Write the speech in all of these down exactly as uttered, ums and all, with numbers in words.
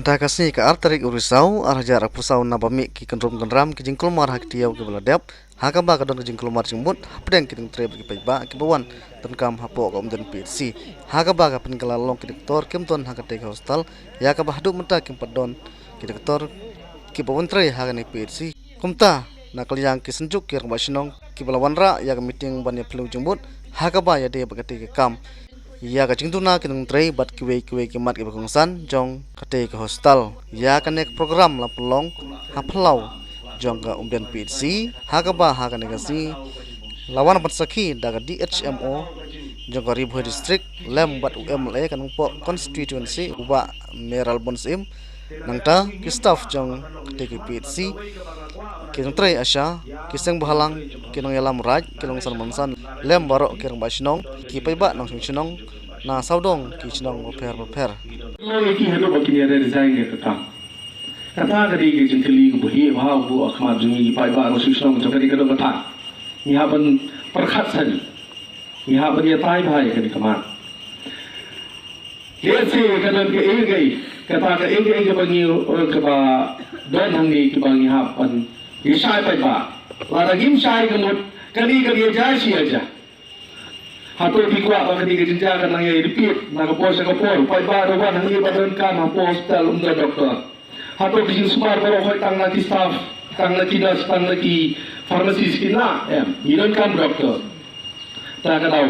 Ta ka sngi ka ar tarik u Risaw, ar hajar arphew saw, naba mih ki kynrum kynram ki jingkulmar ha ki taïew kiba la dep, ha kaba ka don ka jingkulmar jingmut hapdeng ki nongtrei bad ki paidbah kiba wan donkam hapoh ka Umden P H C, ha kaba ka pynkylla long ki doktor kim don ha katei ka hospital, ïa kaba haduh mynta kim pat don ki doktor kiba wan trei ha kane P H C. Kumta, na ka liang ki synjuk ki rangbah shnong kiba la wanrah ïa ka meeting ban ïa phylliew jingmut ha kaba ïadei bad katei ka kam, ïa ka jingduna ki nongtrei bad kiwei kiwei ki mat kiba kongsan jong katei ka hospital. Ïa kane ka program la pynlong ha phyllaw jong ka Umden P H C, ha kaba ha kane ka sngi la wan ban sakhi da ka D H M O jong ka Ri Bhoi District lem bad u M L A ka Nongpoh Constituency, u Bah Mayralborn Syiem, nangta ki staff jong katei ka P H C, ki nongtrei ASHA, ki seng bhalang, ki nongïalam raid, ki nongsan mansan, lem baroh ki rangbah shnong, ki paidbah nongshong shnong na sawdong ki shnong bapher bapher. Lo ïa ki haduh ba kin ïa resign ïa kata. Kata ka dei ka jingkylli kaba heh bha uba ha khmat jong ngi ki paidbah nongshong shnong jong ka dei ka dong ka thaiñ. Ngi hap ban pyrkhat sani. Ngi hap ban ïatai bha ïa kane ka mat. Lehse ka don kaei kaei, kata kaei kaei kaba ngi, eh, kaba don hangne kiba ngi hap ban ïa shai paidbah. Lada ngim shai ka mut, kane ka dei ïa jia shi ïa jia. Hato phi kwah ba kane ka jingjia ka nang ïa repeat na ka por sha ka por, paidbah da wan hangne ba donkam hapoh hospital, ym don doktor. Hato ka jingsumar baroh khoit tang na ki staff, tang na ki nurse, tang na ki pharmacist ki na, em, ngi donkam doktor. Ta ka daw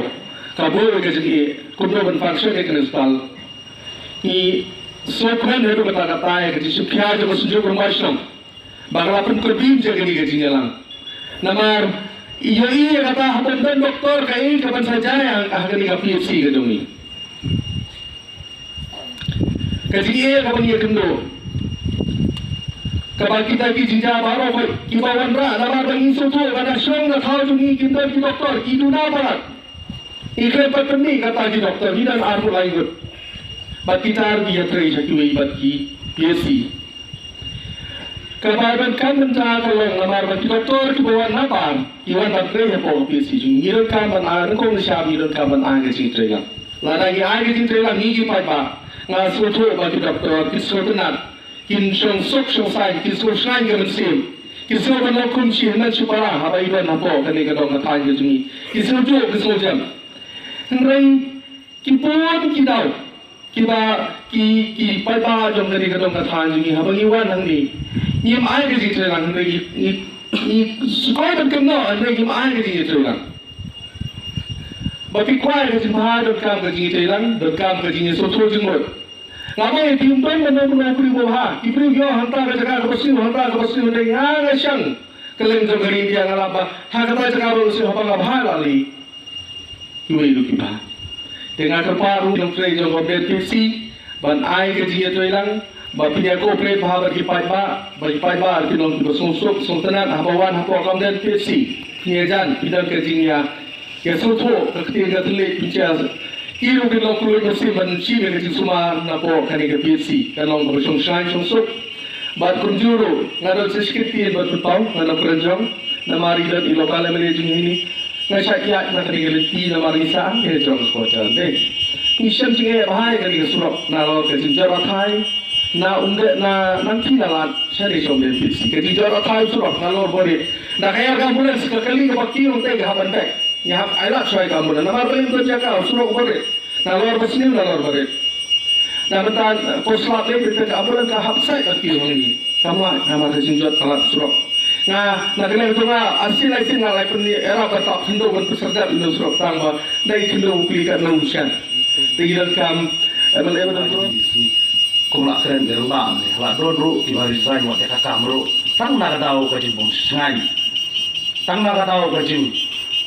ka bor ka jingeh kumno ban function ïa kane ka hospital. Ngi sngewkmen haduh katta katta ïa ka jingshim khia jong ka Synjuk Rangbah Shnong ba ka la pynkyrpad ïa kane ka jingïalang. Namar ïohi ïa kata haba ym don doktor kaei kaban sa jia ha kane ka P H C ka jong ngi. Ka jingeh kaba ngi ïakynduh, kaba kita ki jingjia baroh kiba wanrah, namar ba ngi sngewthuh ba na shnong na thaw jong ngi kim don ki doktor, ki duna palat. Ngi khlem pat pynmih kata ki doktor, ngi don arphew lai ngut. Bad kita ruh ki ïatrei sha kiwei pat ki P H C. Kaba donkam mynta ka long namar ba ki doktor kiba wan nabar ki wan ban trei hapoh ka P H C jong ngi, ngi donkam ban ai, nyngkong nyngshap ngi donkam ban ai ka jingtreilang. Lada ngi ai ka jingtreilang, ngi ki paidbah, nga sngewthuh ba ki doktor ki sngewtynnat, kin shong suk shong saiñ, kin sngew shngaiñ ka mynsiem, kin sngew ban long kum shi hynmen shi para haba i don hapoh kane ka dong ka thaiñ ka jong ngi. Ki sngewthuh, ki sngewjem. Hynrei ki bun ki daw kiba ki, ki paidbah jong kane ka dong ka thaiñ jong ngi, haba ngi wan hangne, ngim ai ka jingtreilang, hynrei ngi, ngi, ngi sngewbha ban kynnoh, hynrei ngim ai ka jingtreilang. Ba phi kwah ka jingbha, donkam ka jingtreilang, donkam ka jingsngewthuh jingmut. Nga ong ïa phi, ym don mano mano u briew uba bha. Ki briew ki ong hangta ka jaka kaba sniew, hangta kaba sniew, hynrei nga, nga shang kylleng jong ka ri India, nga lap ba ha kata ka jaka ba sniew haba nga bha la lei. Kiwei ruh ki bha. Te nga kyrpad ruh ïa ki nongtrei jong ka Umden P H C ban ai ka jingïatreilang, ba phin ïa cooperate bha bad ki paidbah, ba ki paidbah kin long kiba sngewsuk sngewtynnat haba wan hapoh ka Umden P H C. Phin ïajan, phin don ka jingïa, ïasngewthuh, ka ktien ka thylliej phin share. Ki ruh kin long kylluid mynsiem ban shim ïa ka jingsumar napoh kane ka P H C, kan long kaba shongshngaiñ shongsuk. Bad kumjuh ruh nga don sa shi kyntien ban pynpaw, nga nongkren jong, namar i don i local M L A jong ngi hini. Nga shait ïaid na kane ka lynti namar ngi sah ïa jong ka hotel. Dei, ngi shem jingeh bha ïa kane ka surok, nalor ka jingjot rathai na Umden, na Nangthyr na Lad shane sha Umden P H C. Ka jingjot rathai surok nalor barit, na ka air ka ambulance ka kali kaba kiew tei ka hap ban bek. Ngi hap ailad shuwa ïa ka ambulance namar ba ym don jaka, surok barit. Nalor ba sniew nalor barit. Na mynta, eh, ko slap lei te ka ambulance ka hap sait ka kiew hangne. Kam lah namar ka jingjot palat surok. Nga, na ka liang jong nga, arsien lai sien nga la pynïarap ban tap khyndew ban pynserdep ïa u surok, tang ba dei khyndew u pli katno u shen. Te ngi donkam, eh, M L A ba don. Kum la kren ka rangbah ne, la don ruh kiba resign wat ïa ka kam ruh. Tang na ka daw ka jingbymshngaiñ. Tang na ka daw ka jing,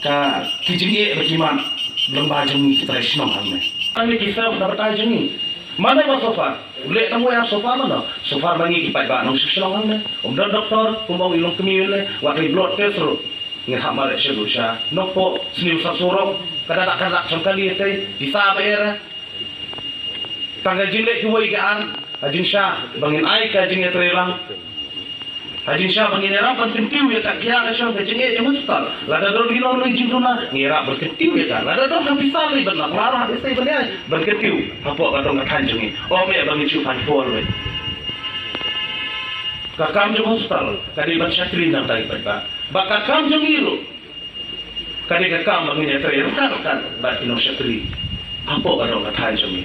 ka, ki jingeh ba ki mad lyngba jong ngi ki trai shnong hangne. Hangne ki staff na batai jong ngi. Mano ba suffer? U leh tang wei ap suffer mano? Suffer ma ngi ki paidbah nongshong shnong hangne. Ym don doktor, kum ong i longkmie ne, wat ri blood test ruh. Ngin hap mareh sha ruh sha Nongpoh, sniew sah surok, ka dak ka dak shong kali te, pisa ba era. Tang ka jingleh kiwei ka ar, ha jingshisha ba ngin ai ka jingïatreilang. Ha jingshisha ba ngin ïarap ban kyntiew ïa ka khia ka shong ka jingeh jong hospital. Lada don ki longluid jingduna, ngin ïarap ban kyntiew ïa ka. Lada don ka pisa lei ban la pla ha pisa ban ïai ban kyntiew hapoh ka dong ka thaiñ jong ngi. Ym eh ba ngin shu pan por lei. Ka kam jong hospital ka dei ban shakri nangta ki paidbah. Bad ka kam jong ngi ruh ka dei ka kam ba ngin ïatrei ryngkat ryngkat bad ki nongshakri hapoh ka dong ka thaiñ jong ngi.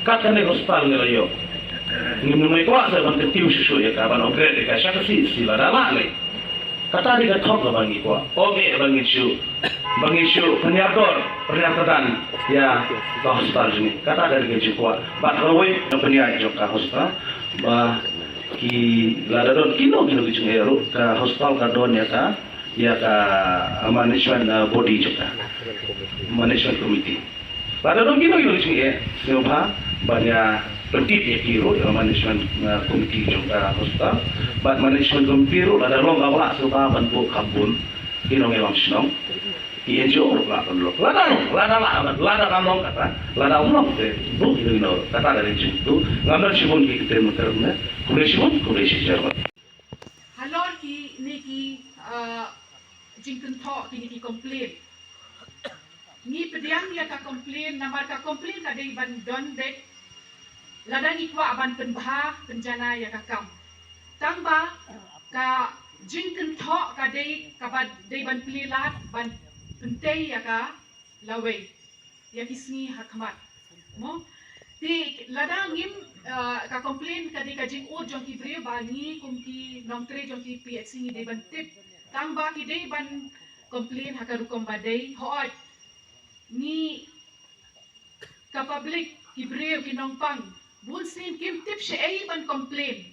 Kat kane ka hospital ngi la ïoh, ngim nang kwah sa ban kyntiew shuh shuh ïa ka, ban upgrade ïa ka sha ka C H C lada lah lei. Kata dei ka thong kaba ngi kwah. Ym eh ba ngin shu, ba ngin shu pynïar dor pynïar kyrdan ïa ka hospital jong ngi. Kata ka dei ka jingkwah. Bad kawei na pynïaid jong ka hospital ba ki, lada don kino kino ki jingeh ruh, ka hospital ka don ïa ka, ïa ka management, uh, body jong ka, management committee. Lada don kino kino ki jingeh, sngewbha ban ïa pyntip ïa ki ruh ïa management, uh, committee jong ka hospital. Bad management committee ruh lada long ka ba lah, sngewbha ban buh kham bun ki nongïalam shnong, ki N G O ruh lah ban long. Lada long, lada lah, lada kan long kata, lada ym long te buh kino kino, kata ka dei jingtip. Ngam don shibun ki ktien mynta ne. Khublei shibun, khublei shihajar. Halor kine ki, uh, jingkynthoh, kine ki complain, ngi pdiang ïa ka complain, namar ka complain ka dei ban don beit lada ngi kwah ban pynbha pynjanai ïa ka kam. Tangba ka jingkynthoh ka dei kaba dei ban plie lad ban pyntei ïa ka lawei ïa ki sngi ha khmat. Mo, te lada ngim, uh, ka complain ka dei ka jingud jong ki briew, ba ngi kum ki nongtrei jong ki P H C ngi dei ban tip. Tangba ki dei ban complain ha ka rukom ba dei. Hooid, ngi ka public, ki briew, ki nongpang, bun sien kim tip shaei ban complain.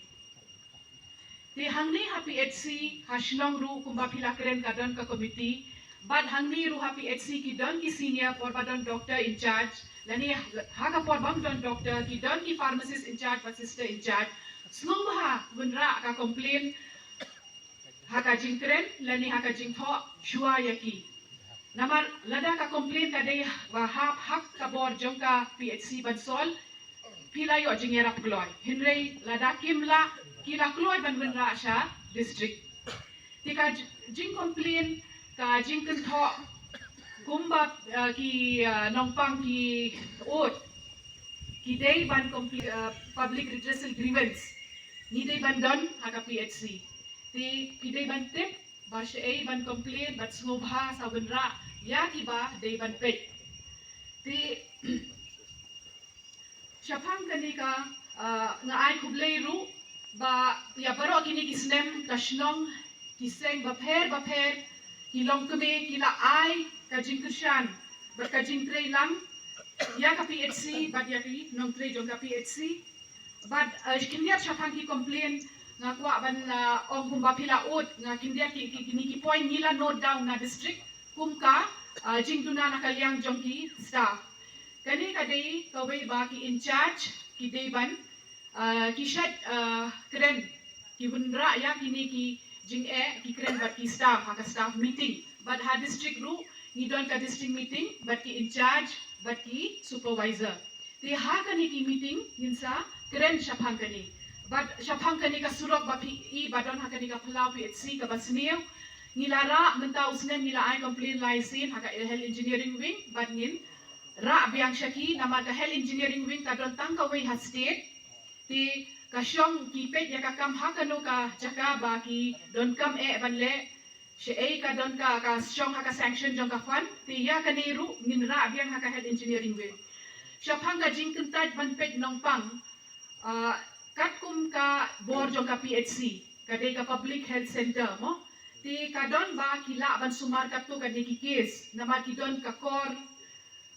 Te hangne ha P H C ha shnong ruh kumba phi la kren ka don ka committee. Bad hangne ruh ha P H C ki don ki senior por ba don doctor in charge, lane ha ka por bym don doctor ki don ki pharmacist in charge bad sister in charge. Sngewbha wanrah ka complain ha ka jingkren lane ha ka jingthoh shuwa ïa ki. Namar lada ka complain ka dei ba hap ha ka bor jong ka P H C ban solve, phi la ïoh jingïarap kloi. Hynrei lada kim lah, ki la kloi ban wanrah sha district. Te ka j-, jingcomplain, ka jingkynthoh kumba, uh, ki, uh, nongpang ki ud, ki dei ban compl-, uh, public redressal grievance. Ngi dei ban don ha ka P H C. Te phi dei ban tip ba shaei ban complain bad sngewbha sa wanrah ïa kiba dei ban peit. Te shaphang kane ka, ah, nga ai khublei ruh ba ïa baroh kine ki snem ka shnong, ki seng bapher bapher, ki longkmie ki la ai ka jingkyrshan bad ka jingtrei lang ïa ka P H C bad ïa ki nongtrei jong ka P H C. Bad, eh, khyndiat shaphang ki complain, nga kwah ban, eh, ong kumba phi la ud, nga khyndiat ki, ki, kine ki point ngi la note down na district kum ka, eh, jingduna na ka liang jong ki staff. Kane ka dei kawei ba ki in charge ki dei ban, eh, ki shait, eh, kren, ki wanrah ïa kine ki jingeh, ki kren bad ki staff ha ka staff meeting. Bad ha district ruh ngi don ka district meeting bad ki in charge bad ki supervisor. Te ha kane ki meeting ngin sa kren shaphang kane. Bad shaphang kane ka surok ba phi i ba don ha kane ka phyllaw P H C kaba sniew, ngi la rah mynta u snem, ngi la ai complain lai sien ha ka health engineering wing bad ngin rah biang sha ki, namar ka health engineering wing ka don tang kawei ha state. Te ka shong, ki peit ïa ka kam ha kano ka jaka ba ki donkam eh ban leh, shaei ka don ka, ka shong ha ka sanction jong ka fund. Te ïa kane ruh ngin rah biang ha ka health engineering wing. Shaphang ka jingkyntait ban peit nongpang, ah, katkum ka bor jong ka P H C, ka dei ka public health center mo, te ka don ba ki lah ban sumar katto katne ki case namar ki don ka kor,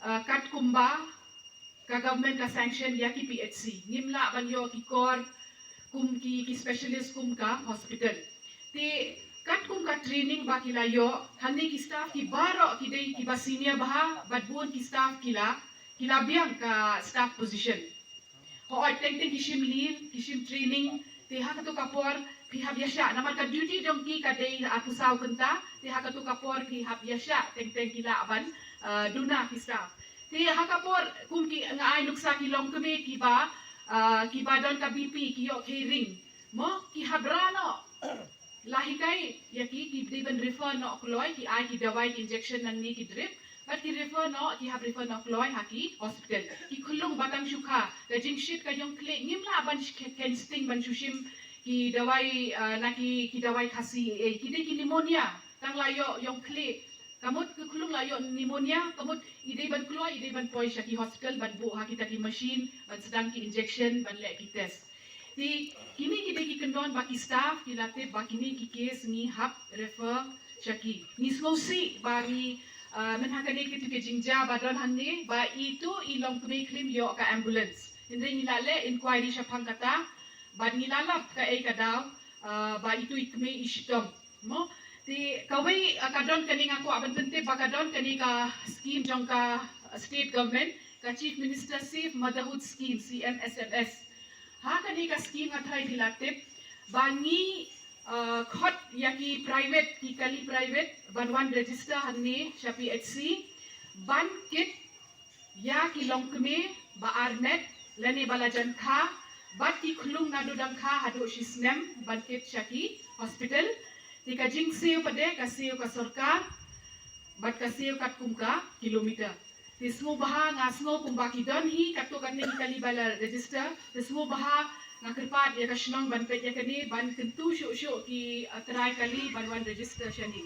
ah, katkum ba ka government ka sanction ïa ki P H C. Ngim lah ban ïoh ki kor kum ki, ki specialist kum ka hospital. Te katkum ka training ba ki la ïoh, hangne ki staff ki baroh ki dei kiba senior bha, bad bun ki staff ki la, ki la biang ka staff position. Hooid, teng teng ki shim leave, ki shim training, te ha kato ka por phi hap ïa shah, namar ka duty jong ki ka dei arphew saw kynta, te ha kato ka por phi hap ïa shah teng teng ki lah ban, eh, duna ki staff. Te ha ka por kum ki, nga ai nuksa ki longkmie kiba, ah, kiba don ka B P, ki ïoh kheiring mo, ki hap rah noh, la hikai ïa ki, ki dei ban refer noh kloi, ki ai ki dawai, ki injection nangne, ki drip, bad ki refer noh, ki hap refer noh kloi ha ki hospital. Ki khyllung ba tang shu kha, ka jingshit ka ïong khlieh, ngim lah ban sh-, khein sting ban shu shim ki dawai, ah, na ki, ki dawai khasi, eh, ki dei ki pneumonia, tang la ïoh ïong khlieh. Kamut ki khlung la ïoh pneumonia, kamut i dei ban kloi, i dei ban poi sha ki hospital, ban buh ha kita ki machine, ban sdang ki injection, ban leh ki test. Te kine ki dei ki kyndon ba ki staff ki la tip ba kine ki case ngi hap refer sha ki. Ngi sngewsih ba ngi, ah, mynta kane kito ki jingjia ba don hangne, ba itu i longkmie khlem ïoh ka ambulance. Hynrei ngi la leh inquiry shaphang kata, bad ngi la lap kaei ka daw, ah, ba itu i kmie i shitom. Mo, te kawei, ah, ka don kane, nga kwah ban pyntip ba ka don kane ka scheme jong ka, ah, state government, ka Chief Minister Safe Motherhood Scheme, C M S M S. Ha kane ka scheme nga tharai phi la tip ba ngi, ah, khot ïa ki private, ki kali private ban wan register hangne sha P H C, ban kit ïa ki longkmie ba armet lane ba la jan kha, bad ki khlung naduh dang kha haduh shi snem ban kit sha ki hospital. Te ka jingsiew pat de ka siew ka sorkar, bad ka siew katkum ka kilometer. Te sngewbha, nga sngew kumba ki don hi katto katne ki kali ba la register. Te sngewbha, nga kyrpad ïa ka shnong ban peit ïa kane, ban kyntu shuh shuh ki, uh, trai kali ban wan register shane.